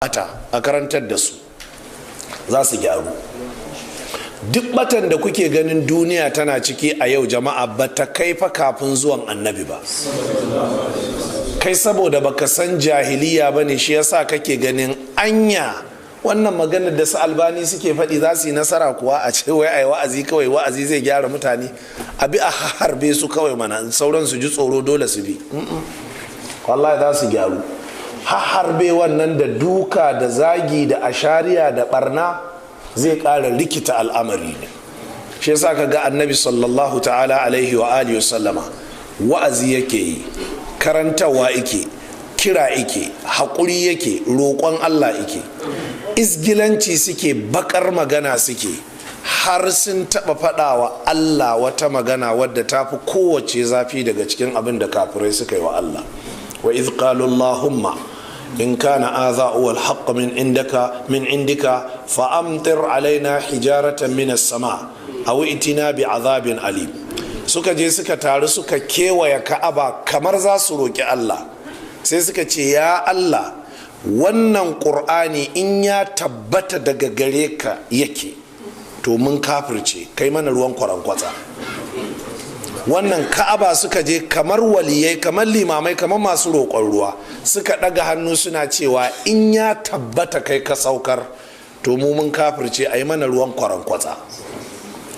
Bata a karantar da su, za su gyaru. Duk batan da kuke ganin duniya tana ciki a yau, jama'a, ba ta kai fa kafin zuwan Annabi ba. Kai saboda baka san jahiliya ba ne, shi yasa kake ganin anya wannan maganar da su Albani suke faɗi za su yi nasara kuwa? A ce wai ai wa'azi kawai, wa'azi zai gyara mutane? A bi a harbe su kawai mana, sauran su ji tsoro, dole su bi. Wallahi za su gyaru. Harbe wannan da duka da zagi da ashariya da barna zai ƙara rikita al'amari ne. Shi yasa ka ga Annabi sallallahu ta'ala alaihi wa alihi sallama wa'azi yake yi, karantarwa yake, kira yake, haƙuri yake, roƙon Allah yake. Izgilanci suke, bakar magana suke, har sun taɓa faɗawa Allah wata magana wadda ta fi kowace zafi daga cikin abin da kafirai suka yi wa Allah. Wa idh qalu Allahumma in kana hadha huwa al min indaka min indika fa amtir alaina hijaratan min as-sama aw itina bi azabin alim. Suka je suka taru, suka kewaye Ka'aba kamar za su roki Allah. Sai suka ce, "Ya Allah, wannan Ƙur'ani in ya tabbata daga gare ka yake, to mun kafirce, kai mana ruwan kwarankwatsa." Wannan Ka'aba suka je kamar waliyai, kamar limamai, kamar masu roƙon ruwa, suka ɗaga hannu suna cewa, "In ya tabbata kai ka saukar, to mu mun kafirce, a yi mana ruwan kwarankwatsa."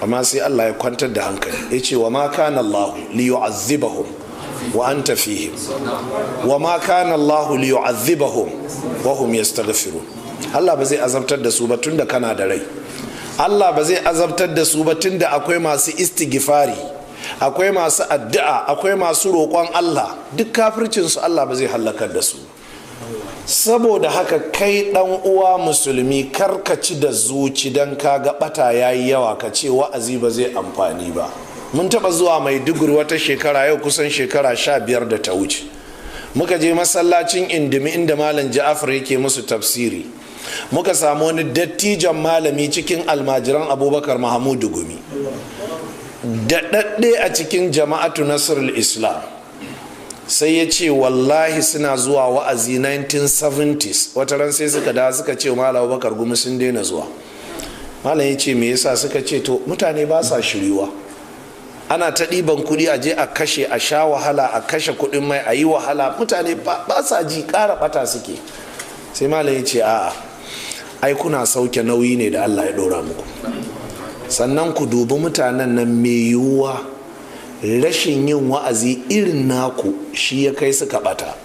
Amma sai Allah ya kwantar da hankali, ya ce, "Wa ma kana Allah li yu'azzibahum wa anta fihim, wa ma kana Allah li yu'azzibahum wa hum yastaghfirun." Allah ba zai azabtar da su ba tunda kana da rai. Allah ba zai azabtar da su ba tunda akwai masu istighfari, akwai masu addu'a, akwai masu roƙon Allah. Duk kafircinsu, Allah ba zai hallakar da su. Saboda haka, kai dan uwa musulmi, karkaci da zuci don kaga bata yayi yawa, ka ce wa'azi ba zai amfani ba. Mun taba zuwa Maiduguri wata shekara, yau kusan shekara 15 da ta wuce. Muka je masallacin Indimi inda Malam Ja'afar yake musu tafsiri. Muka samu wani dattijan malami cikin almajiran Abubakar Mahamudu Gumi, daɗaɗɗe a cikin Jama'atu Nasrul Islam. Sai ya ce wallahi suna zuwa wa'azi 1970s. Wata ran sai suka da suka ce Malam Abubakar Gumi sun daina zuwa. Malam ya ce, "Me yasa?" Suka ce, "To, mutane ba sa shiryuwa. Ana ta ɗiban kuɗi, a je a kashe, a sha wahala, a kashe kuɗin mai, a yi wahala, mutane ba sa ji, ƙara ɓata suke." Sai malam ya ce, "A'a, ai kuna sauke nauyi ne da Allah ya ɗora muku. Sannan ku dubi mutanen nan, mai yiwuwa rashin yin wa'azi irin naku shi ya kai suka bata.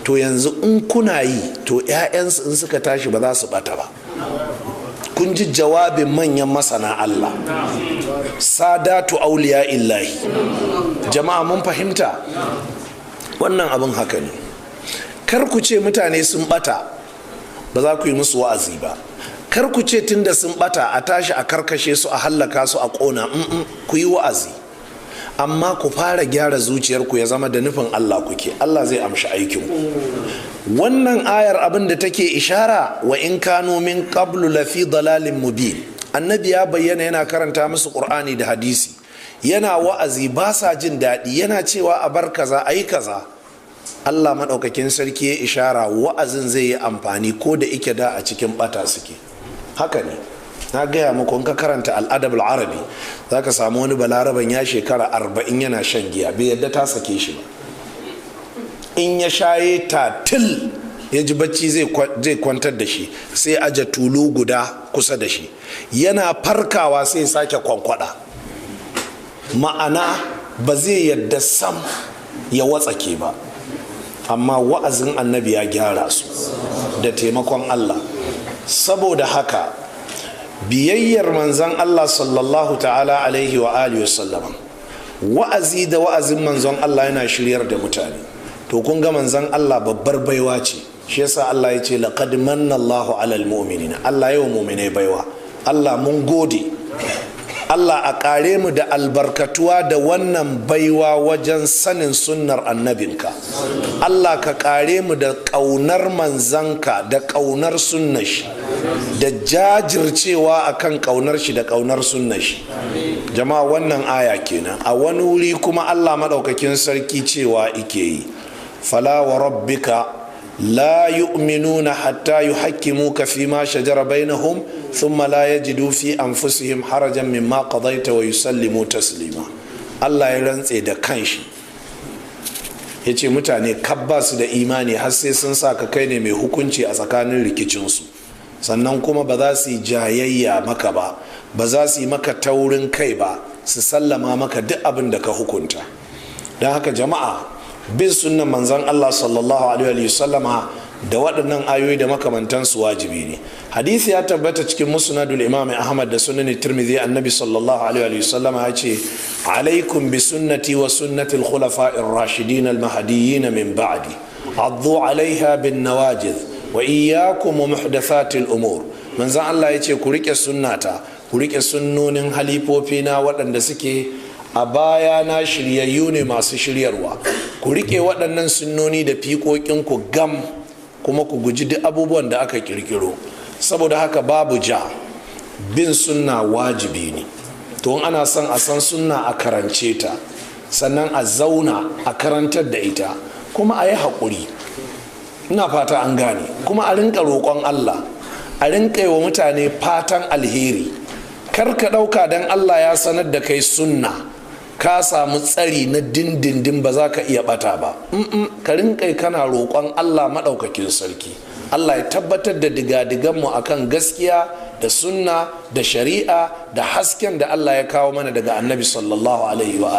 To yanzu in kuna yi, to 'ya'yansu in suka tashi ba za su bata ba." Kun ji jawabin manyan masana Allah, sadatu auliya illahi. Jama'a, mun fahimta wannan abin haka ne. Kar ku ce mutane sun bata ba za ku yi musu wa'azi ba. Kar ku ce tunda sun bata a tashi a karkashe su, a hallaka su, a kona. Ku yi wa'azi, amma ku fara gyara zuciyarku, ya zama da nufin Allah kuke. Allah zai amshi aikinku. Wannan ayar abin da take ishara, wa in kanu min qablu lafi dalalin mubin. Annabi ya bayyana, yana karanta musu Qur'ani da hadisi, yana wa'azi, ba sa jin daɗi, yana cewa a bar kaza, a yi kaza. Allah maɗaukakin sarki ya ishara wa'azin zai yi amfani ko da ike da a cikin bata suke. Haka ne, na gaya muku, in ka karanta Al'adab Arabi, za ka samu wani Balaraban ya shekara 40 yana shan giya, bai yadda ta sake shi ba. In ya shaye tatil, ya ji bacci zai kwantar da shi, sai aje tulu guda kusa da shi. Yana farkawa sai sake kwankwada. Ma'ana, ba zai yadda sam ya watsake ba. Amma wa'azin Annabi ya gyara su da taimakon Allah. Saboda haka, biyayyar Manzon Allah sallallahu ta'ala alaihi wa alihi sallama, wa'azi da wa'azin Manzon Allah yana shiryar da mutane. To kun ga Manzon Allah babbar baiwa ce. Shi yasa Allah ya ce, "Laqad manna Allahu alal mu'minina." Allah yawa mu'minai baiwa. Allah, mun gode. Allah a kare mu da albarkatuwa da wannan baiwa wajen sanin sunnar annabinka. Allah ka kare mu da ƙaunar manzanka da ƙaunar sunnar shi, da jajircewa akan ƙaunar shi da ƙaunar sunnar shi. Jama'a, wannan aya kenan. A wani wuri kuma Allah maɗaukakin sarki cewa ike yi, "Fala wa rabbika La yu'minuna hatta yuhakkimuka fi ma shajara bainahum thumma la yajidu fi anfusihim harajan mimma qadaita wa yusallimu taslima. Allah ya rantse da kanshi, ya ce mutane kabba su da imani har sai sun sa ka kai ne mai hukunci a tsakanin rikicinsu, sannan kuma ba za su yi jayayya maka ba, ba za su yi maka taurin kai ba, su sallama maka duk abin da ka hukunta. Don haka jama'a, bin sunnan manzon Allah sallallahu alaihi wa sallama da waɗannan ayoyi da makamantansu wajibi ne. Hadisi ya tabbata cikin Musnadul Imam Ahmad da Sunan Tirmidhi, Annabi sallallahu alaihi wa sallama ya ce: "Alaikum bi sunnati wa sunnati al-khulafa'ir rashidin al-mahdiyyin min ba'di, addu alaiha bin nawajid, wa iyyakum wa muhdathatil umur." Manzon Allah ya ce ku rike sunnata, ku rike sunnonin halifofina waɗanda suke a baya na, shiryayyu ne masu shiryarwa. Ku rike waɗannan sunnoni da fiƙoƙinku gam, kuma ku guji duk abubuwan da aka kirkiro. Saboda haka babu ja, bin sunna wajibi ne. To ana son a san sunna, a karance ta, sannan a zauna a karantar da ita, kuma a yi haƙuri. Ina fata an gane. Kuma a rinka roƙon Allah, a rinka yi wa mutane fatan alheri. Kar ka ɗauka don Allah ya sanar da kai sunna ka samu tsari na dindindin, ba za ka iya bata ba. Ka rinka kana roƙon Allah maɗaukakin sarki, Allah ya tabbatar da digadiganmu akan gaskiya da sunna da shari'a da hasken da Allah ya kawo mana daga Annabi sallallahu alaihi wa